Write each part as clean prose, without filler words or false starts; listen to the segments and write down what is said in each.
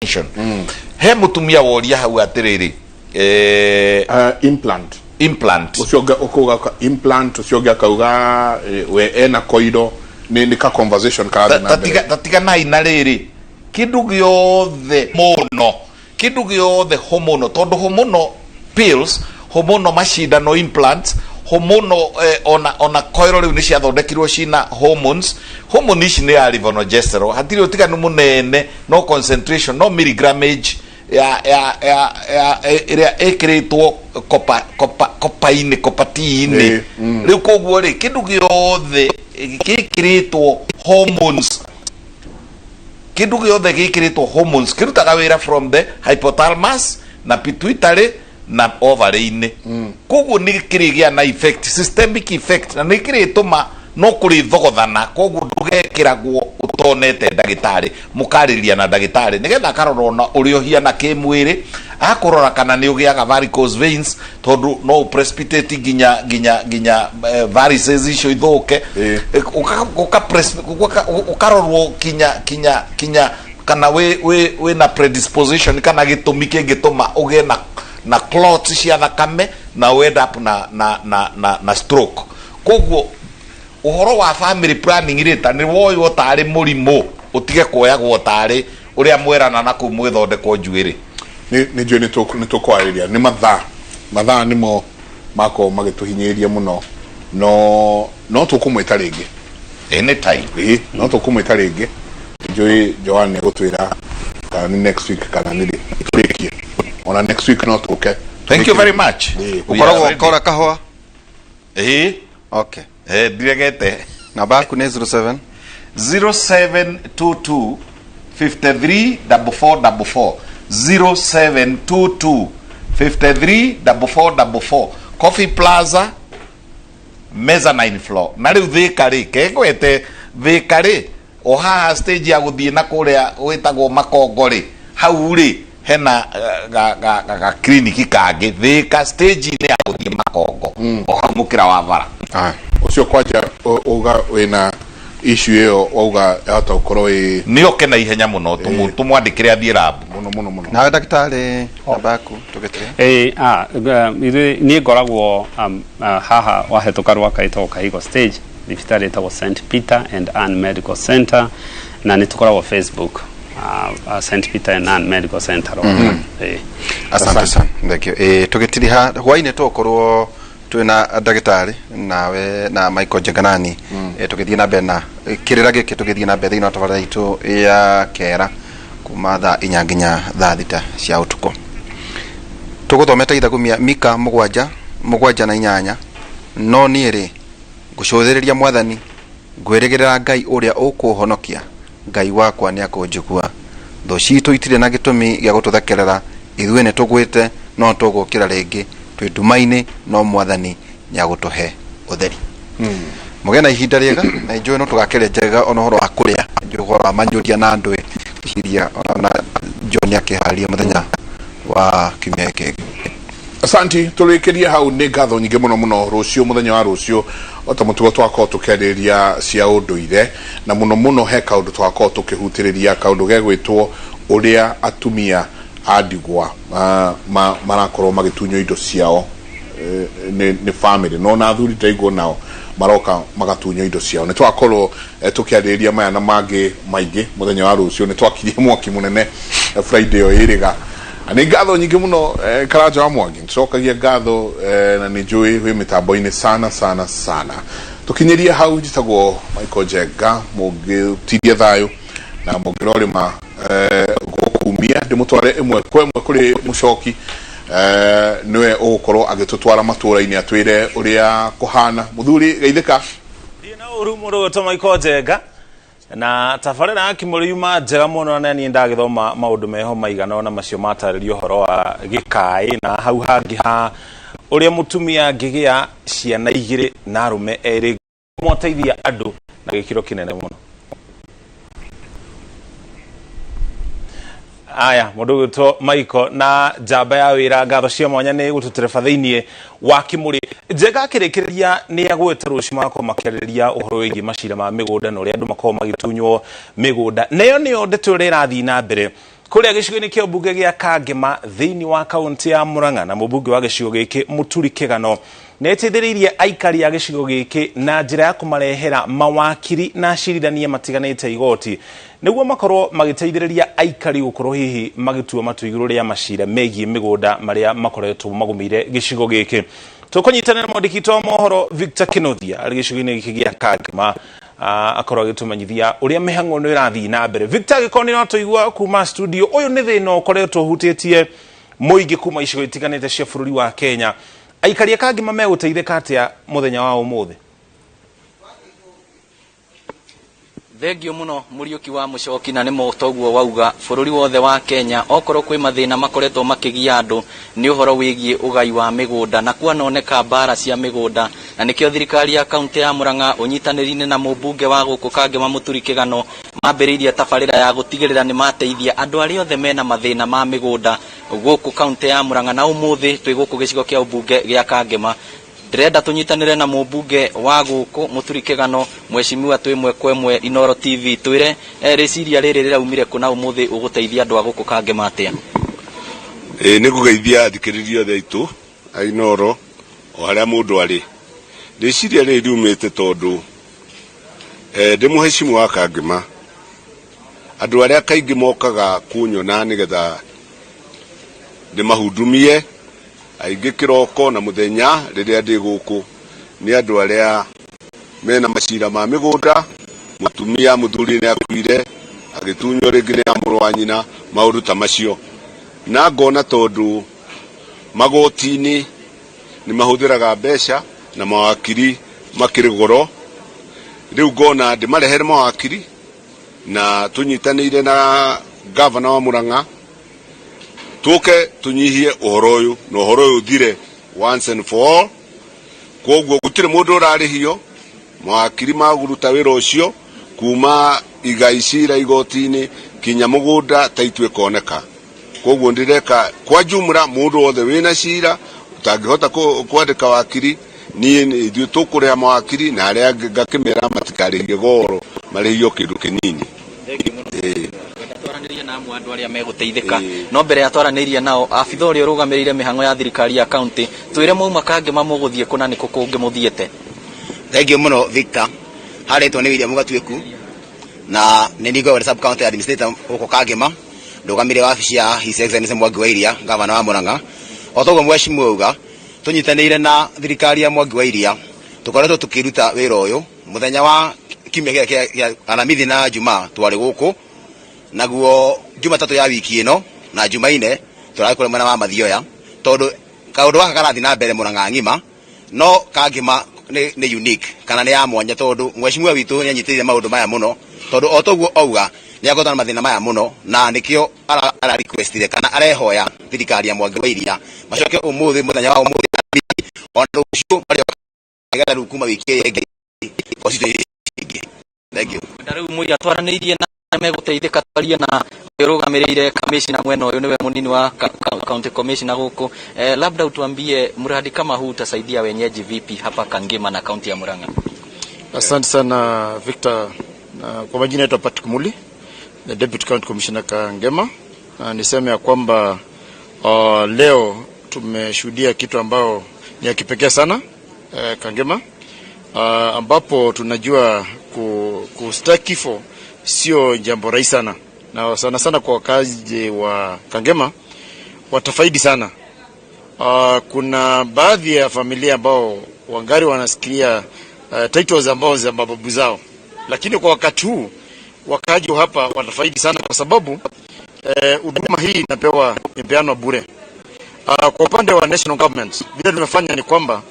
Intervention. He mũtumia woria hau atĩrĩrĩ, Implant. Implant. Ũcio ũngĩ ũkauga implant, ũcio ũngĩ akauga we ena koiro. Nĩ ka conversation karathiĩ na mbere. Tatiganai na rĩrĩ, kĩndũ gĩothe mũno, kĩndũ gĩothe hormonal, tondũ hormonal pills, hormonal macindano, implants, hormonal, ona coil rĩu nĩ ciathondekirwo cina hormones. Hormone ici nĩ ya levonorgestrel, hatirĩ ũtiganu mũnene, no concentration, no milligramage ya ĩrĩa ĩkĩrĩtwo kopa-inĩ, copper T-inĩ. Rĩu koguo rĩ, kĩndũ gĩothe gĩkĩrĩtwo hormones, kĩndũ gĩothe gĩkĩrĩtwo hormones kĩrutaga wĩra from the hypothalamus na pituitary na ovary-inĩ. Koguo nĩ kĩrĩgĩa na effect, systemic effect, na nĩ kĩrĩtũma no kũrĩthogothana. Koguo ndũgekĩragwo ũtonete ndagĩtarĩ, mũkarĩria na ndagĩtarĩ nĩgetha akarora ona ũrĩa ũhiana kĩmwĩrĩ, akũrora kana nĩ ũgĩaga varicose veins, tondũ no ũprecipitate nginya varices icio ithũke. Ũkarorwo kinya kana wĩ na predisposition kana gĩtũmi kĩngĩtũma ũgĩe na clots cia thakame na end up na stroke. Koguo ũhoro wa family planning rĩ, ta nĩ woywo tarĩ mũrimũ, ũtige kuoyagwo tarĩ ũrĩa mwerana na kũu mwĩthondekwo njuĩrĩ. Nĩ njũĩ nĩ tũkwarĩria, nĩ mathaa nĩmo makorwo magĩtũhinyĩrĩria mũno, no tũkũmwĩta rĩngĩ. Anytime. Ĩĩ, no tũkũmwĩta rĩngĩ. Njũĩ Joan nĩ egũtwĩra kana nĩ next week kana nĩ rĩ tũrĩkie. Ona next week no tũke. Thank you very much. We are Ũkoragwo ready. kora kahũa? Ĩĩ. Okay. Ndiregete. Namba yaku nĩ 07 0722 53 44 44, 0722 53 44 44, Coffee Plaza, mezzanine floor. Na rĩu Thĩka rĩ, kengwete Thĩka rĩ, o haha stage ya gũthiĩ na kũrĩa gwĩtagwo Makongo rĩ, hau rĩ hena ga clinic kangĩ Thĩka, stage-inĩ ya gũthiĩ Makongo, o hau mũkĩra wa bara. Ũcio kwanja uga wĩna issue ĩyo, wauga yahota gũkorwo ĩ Nĩ oke na ihenya mũno, tũmwandĩkĩre athiĩ lab. Mũno mũno mũno. Nawe ndagĩtarĩ, namba yaku tũgĩtire. Ĩĩ, ithuĩ niĩ ngoragwo haha wahĩtũka rwaka ĩtagwo Kahigo stage, thibitarĩ ĩtagwo St Peter and Ann Medical Center, na nĩ tũkoragwo Facebook, St Peter and Ann Medical Center. Ĩĩ. Asante sana, thank you. Tũgĩtiriha hwainĩ tũgũkorwo twĩna ndagĩtarĩ nawe na Michael Njenganani, tũgĩthiĩ na mbere na kĩrĩra gĩkĩ, tũgĩthiĩ na mbere thĩinĩ wa tabarĩra itũ ya kera kuma thaa 4 nginya thaa 6 cia ũtukũ. Tũgũthomete ithagumia Mika 7:7 na 8: "No niĩ rĩ, ngũcũthĩrĩria Mwathani, ngwĩrĩgĩrĩra Ngai ũrĩa ũkũũhonokia. Ngai wakwa nĩ akũnjigua. Thũ citũ itirĩ na gĩtũmi gĩa gũtũthekerera. Ithuĩ nĩ tũgwĩte, no tũgũkĩra rĩngĩ. Twĩ nduma-inĩ, no Mwathani nĩ agũtũhe ũtheri." Mũgĩe na ihinda rĩega, na njũĩ no tũgakĩria njega ona ũhoro wa kũrĩa, njũĩ ũhoro wa manyũria na ndũĩ ciria ona John akĩharĩria mũthenya wa kiumia gĩkĩ. Asanti, tũrĩkĩrie hau. Nĩ ngatho nyingĩ mũno mũno. Rũciũ, mũthenya wa rũciũ, o ta mũtugo, twakorwo tũkĩarĩrĩria cia ũndũire, na mũno mũno he kaũndũ twakorwo tũkĩhutĩrĩria, kaũndũ gegwĩtwo ũrĩa atumia a ndigwa marakorwo magĩtunywo indo ciao nĩ family, no na athuri ndaigua nao maroka magatunywo indo ciao. Nĩ twakorwo tũkĩarĩrĩria maya na mangĩ maingĩ mũthenya wa rũciũ. Nĩ twakirie mwaki mũnene Friday ĩyo ĩrĩga. Na nĩ ngatho nyingĩ mũno, Karanja wa Mwangi, nĩtũcokagia ngatho, na nĩ njũĩ wĩ mĩtambo-inĩ sana sana sana. Tũkinyĩrie hau. Njĩtagwo Michael Njenga. Mũngĩtirie thayũ na mũngĩrorĩma gũkumia ndĩmũtware ĩmwe kwa ĩmwe kũrĩ mũcoki, nĩwe ũgũkorwo agĩtũtwara matũũra-inĩ atwĩre ũrĩa kũhana. Mũthuri, geithĩka. Ndirĩ na ũru, mũndũ gwĩtwo Michael Njenga na tabarĩra ya Kimũri yuma njega mũno, na niĩ ndagĩthoma maũndũ meho maigana ona macio matarĩria ũhoro wa gĩkaĩ na hau hangĩ ha ũrĩa mũtumia angĩgĩa ciana igĩrĩ na arũme erĩ, mwateithia andũ na gĩkĩro kĩnene mũno. Aya, mũndũ gwĩtwo Michael na njamba ya wĩra, ngatho cia mwanya nĩ gũtũtereba thĩinĩ wa Kimũrĩ. Njenga akĩrĩkĩrĩria nĩ agwĩte rũciũ magakorwo makĩarĩrĩria ũhoro wĩgiĩ macira ma mĩgũnda na ũrĩa andũ makoragwo magĩtunywo mĩgũnda, nayo nĩyo ndeto ĩrĩa ĩrathiĩ na mbere. Kũrĩa gĩcigo-inĩ kĩa mbunge gĩa Kangema thĩinĩ wa kaunti ya Murang'a, na mũmbunge wa gĩcigo gĩkĩ Mũturi Kĩgano nĩ ateithĩrĩirie aikari a gĩcigo gĩkĩ na njĩra ya kũmarehera mawakiri na acirithania matiganĩte igoti nĩguo makorwo magĩteithĩrĩria aikari gũkorwo hihi magĩtua matua igũrũ rĩa macira megiĩ mĩgũnda marĩa makoretwo magũmĩire gĩcigo gĩkĩ. Tũkũnyitanĩra mwandĩki witũ wa mohoro Victor Kinothia arĩ gĩcigo-inĩ gĩkĩ gĩa Kangema, akorwo agĩtũmenyithia ũrĩa mĩhang'o ĩno ĩrathiĩ na mbere. Victor, angĩkorwo nĩ ũratũigua kuma studio, ũyũ nĩ thĩna ũkoretwo ũhutĩtie mũingĩ kuma icigo itiganĩte cia bũrũri wa Kenya. Aikari a Kangema megũteithĩka atĩa mũthenya wa ũmũthĩ? Thengio muno, Muriuki wa Mucoki. Na nĩmo toguo wauga, bũrũri wothe wa Kenya okorwo kwĩ mathĩna makoretwo makĩgia andũ nĩ ũhoro wĩgiĩ ũgai wa mĩgũnda na kwanoneka mbara cia mĩgũnda, na nĩkĩo thirikari ya kaunti ya Murang'a ũnyitanĩri-inĩ na mũmbunge wa gũkũ Kangema Mũturi Kĩgano mambĩrĩirie tabarĩra ya gũtigĩrĩra nĩ mateithia andũ arĩa othe mena mathĩna ma mĩgũnda gũkũ kaunti ya Murang'a. Na ũmũthĩ twĩ gũkũ gĩcigo kĩa ũmbunge gĩa Kangema. Ndĩrenda tũnyitanĩre na mũmbunge wa gũkũ Mũturi Kĩgano. Mheshimiwa, twĩ ĩmwe kwa ĩmwe Inoro TV. Twĩre, rĩciria rĩrĩ rĩraumire kũ na ũmũthĩ ũgũteithia andũ a gũkũ Kangema atĩa? Ĩĩ, nĩ ngũgeithia athikĩrĩria othe aitũ a Inoro o harĩa mũndũ arĩ. Rĩciria rĩrĩ riumĩte tondũ ndĩ mũhecimu wa Kangema, andũ arĩa kaingĩ mokaga kũnyona nĩgetha ndĩmahudumie aingĩ kĩroko na mũthenya rĩrĩa ndĩ gũkũ nĩ andũ arĩa mena macira ma mĩgũnda. Mũtumia, mũthuri nĩ akuire, agĩtunywo rĩngĩ nĩ mũrũ wa nyina, maũndũ ta macio. Na ngona tondũ magoti-inĩ nĩ mahũthĩraga mbeca na mawakiri makĩrĩ goro, rĩu ngona ndĩmarehere mawakiri na tũnyitanĩire na gavana wa Murang'a tũke tũnyihie ũhoro ũyũ na ũhoro ũyũ ũthire once and for all. Koguo gũtirĩ mũndũ ũrarĩhio, mawakiri magũruta wĩra ũcio kuma igai cira igoti-inĩ kinya mũgũnda taitũ ĩkoneka. Koguo ndĩreka kwa jumla, mũndũ wothe wĩna cira ũtangĩhota kwandĩka wakiri, niĩ ithuĩ tũkũrĩha mawakiri, na arĩa angĩ ngakĩmera matikarĩhie goro, marĩhio kĩndũ kĩnini. Ĩĩ. Twaranĩrie na amwe andũ arĩa megũteithĩka, no mbere ya twaranĩirie nao, abitha ũrĩa ũrũgamĩrĩire mĩhang'o ya thirikari ya kaunti, twĩre mwauma Kangema mũgũthiĩ kũ na nĩkũ kũngĩ mũthiĩte? Thank you mũno, Victor. Harĩtwo nĩ William Gatuĩku na nĩ niĩ sub county administrator gũkũ Kangema, ndũgamĩrĩire wabici ya His Excellency Mwangi wa Iria, gavana wa Murang'a. O toguo mheshimiwa auga, tũnyitanĩire na thirikari ya Mwangi wa Iria tũkoretwo tũkĩruta wĩra ũyũ. Mũthenya wa kiumia gĩa Alamithi na Jumaa twarĩ gũkũ, naguo Jumatatũ ya wiki ĩno na Jumaine tũrarĩ kũrĩa mwena wa Mathioya, tondũ kaũndũ gaka karathiĩ na mbere Murang'a ng'ima, no Kangema nĩ unique kana nĩ ya mwanya, tondũ mheshimiwa witũ nĩ anyitĩrĩire maũndũ maya mũno, tondũ o toguo auga nĩ akoretwo na mathĩna maya mũno, na nĩkĩo ara requestire kana arehoya thirikari ya Mwangi wa Iria macoke ũmũthĩ, mũthenya wa ũmũthĩ ona rũciũ marĩoka, nĩgetha rĩu kuma wiki ĩyo ĩngĩ constituency ingĩ. Thank you. Na rĩu mũira twaranĩirie na megũteithĩka, twarie na ũrĩa ũrũgamĩrĩire kamishna mwena ũyũ, nĩwe mũnini wa county commissioner gũkũ. Labda utuambie, mradi kama huu utasaidia wenyeji vipi hapa Kangema na kaunti ya Murang'a? Asante sana, Victor. Na kwa majina naitwa Patrick Muli, the Deputy County Commissioner Kangema. Na niseme ya kwamba leo tumeshuhudia kitu ambao ni ya kipekee sana Kangema, ambapo tunajua kustaki kifo sio jambo rahisi sana, na sana sana kwa wakazi wa Kangema watafaidi sana. Kuna baadhi ya familia ambao wangari wanasikilia titles ambao za mababu zao, lakini kwa wakati huu wakaaji wa hapa watafaidi sana kwa sababu huduma hii imepeanwa bure. Kwa upande wa national government, vile tumefanya ni kwamba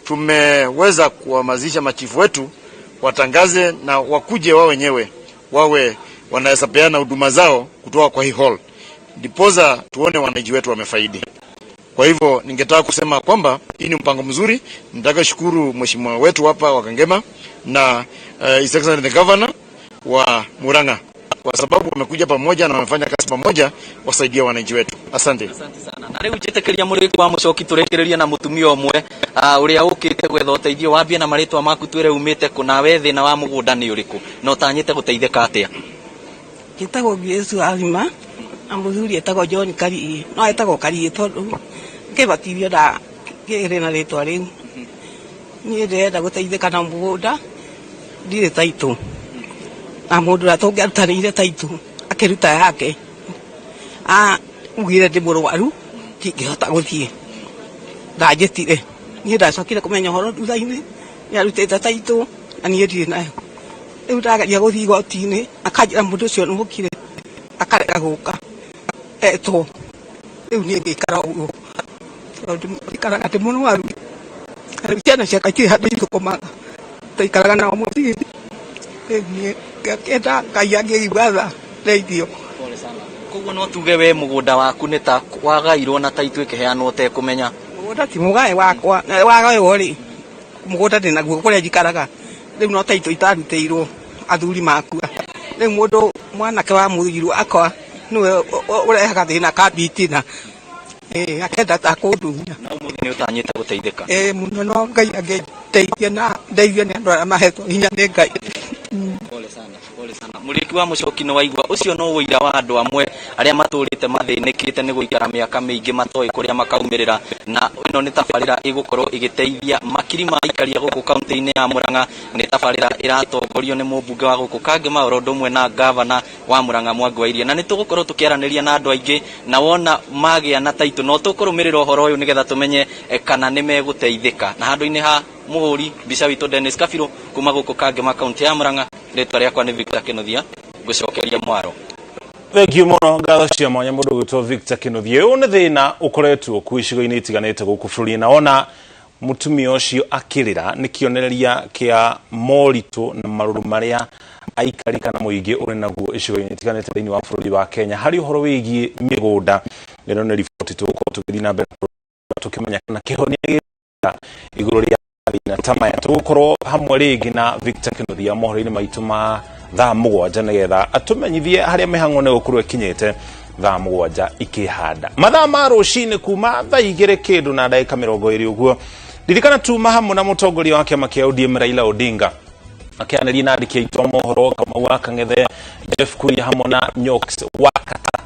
tumeweza kuhamasisha machifu wetu watangaze na wakuje wao wenyewe wawe wanaweza peana huduma zao kutoka kwa hii hall, ndiposa tuone wananchi wetu wamefaidi. Kwa hivyo ningetaka kusema kwamba hii ni mpango mzuri. Nataka shukuru mheshimiwa wetu hapa wa Kangema na His Excellency the Governor wa Murang'a kwa sababu wamekuja pamoja na wamefanya kazi pamoja wasaidia wananchi wetu. Asante. Asante sana. Na rĩu njĩtĩkĩria, mũrĩki wa mũcoki, tũrĩkĩrĩrie na mũtumia ũmwe ũrĩa ũkĩte gwetha ũteithio. Wambie na marĩtwa maku, twĩre umĩte kũ nawe thĩna wa mũgũnda nĩ ũrĩkũ na ũtanyĩte gũteithĩka atĩa? Njĩtagwo Grace Warima. Na mũthuri etagwo John Karie, no etagwo Karie tondũ ngĩbatithio nda kĩrĩ na rĩtwa rĩu. Niĩ ndĩrenda gũteithĩka na mũgũnda, ndirĩ taitũ, na mũndũ ũrĩa tũngĩarutanĩire taitũ akĩruta yake augire ndĩ mũrwaru, ndingĩhota gũthiĩ, ndanjĩtire. Niĩ ndacokire kũmenya ũhoro thutha-inĩ nĩ arutĩte taitũ na niĩ ndirĩ nayo. Rĩu ndageria gũthiĩ igoti-inĩ, akanjĩra mũndũ ũcio nĩ mũkire, akarega gũka etwo. Rĩu niĩ ngĩikara ũguo tondũ ikaraga ndĩ mũrwaru. Rĩu ciana ciakwa itirĩ handũ ithũkũmaga, tũikaraga nao mũciĩ. Rĩu niĩ ngĩenda Ngai angĩigua tha ndeithio. Pole sana. Koguo no tuge we mũgũnda waku nĩ ta wagairwo na taitũ ĩkĩheanwo ũtekũmenya? Mũgũnda ti mũgae wakwa, wagaĩrwo rĩ, mũgũnda ndĩ naguo kũrĩa njikaraga. Rĩu no taitũ itarutĩirwo athuri makua. Rĩu mũndũ mwanake wa mũiru akwa nĩwe ũrehaga thĩna akambitina, akenda ta kũndunya. Na ũmũthĩ nĩ ũtanyĩte gũteithĩka? Ĩĩ mũno, no Ngai angĩndeithia na ndeithio nĩ andũ arĩa mahetwo hinya nĩ Ngai. Pole sana, pole sana. Mũrĩki wa Mũcoki, nĩ waigua ũcio no ũira wa andũ amwe arĩa matũrĩte mathĩnĩkĩte nĩ gũikara mĩaka mĩingĩ matoĩ kũrĩa makaumĩrĩra, na ĩno nĩ tabarĩra ĩgũkorwo ĩgĩteithia makiri ma aikaria gũkũ kaunti-inĩ ya Murang'a. Nĩ tabarĩra ĩratongorio nĩ mũmbunge wa gũkũ Kangema oro ũndũ ũmwe na gavana wa Murang'a Mwangi wa Iria, na nĩ tũgũkorwo tũkĩaranĩria na andũ aingĩ, na wona magĩa na taitũ no tũkũrũmĩrĩra ũhoro ũyũ nĩgetha tũmenye kana nĩ megũteithĩka. Na handũ-inĩ ha mũhũri mbica witũ Dennis Kabirũ kuma gũkũ Kangema, kaunti ya Murang'a, rĩtwa rĩakwa nĩ Victor Kĩnuthia, ngũcokeria mwaro. Thengiũ mũno, ngatho cia mwanya mũndũ ũgwĩtwo Victor Kĩnuthia. Ũyũ nĩ thĩna ũkoretwo kuo icigo-inĩ itiganĩte gũkũ bũrũri-inĩ, na wona mũtumia ũcio akĩrĩra nĩ kĩonereria kĩa moritũ na marũrũ marĩa aikari kana mũingĩ ũrĩ naguo icigo-inĩ itiganĩte thĩinĩ wa bũrũri wa Kenya harĩ ũhoro wĩgiĩ mĩgũnda. Ĩno nĩ riboti tũgũkorwo tũgĩthiĩ na mbere tũkĩmenya kana kĩhonia gĩka igũrũ rĩa mathĩna ta maya. Tũgũkorwo hamwe rĩngĩ na Victor Kĩnuthia mohoro-inĩ maitũ ma thaa 7 nĩgetha atũmenyithie harĩa mĩhang'o nĩ gũkorwo ĩkinyĩte thaa 7 ikĩhanda. Mathaa ma rũcinĩ kuma thaa 2 kĩndũ na ndagĩka 20 ũguo, ririkana tuma hamwe na mũtongoria wa kĩama kĩa ODM Raila Odinga akĩanĩria na andĩki aitũ a mohoro Kamau wa Kang'ethe, Jeff Kuria hamwe na Nyox Wakata.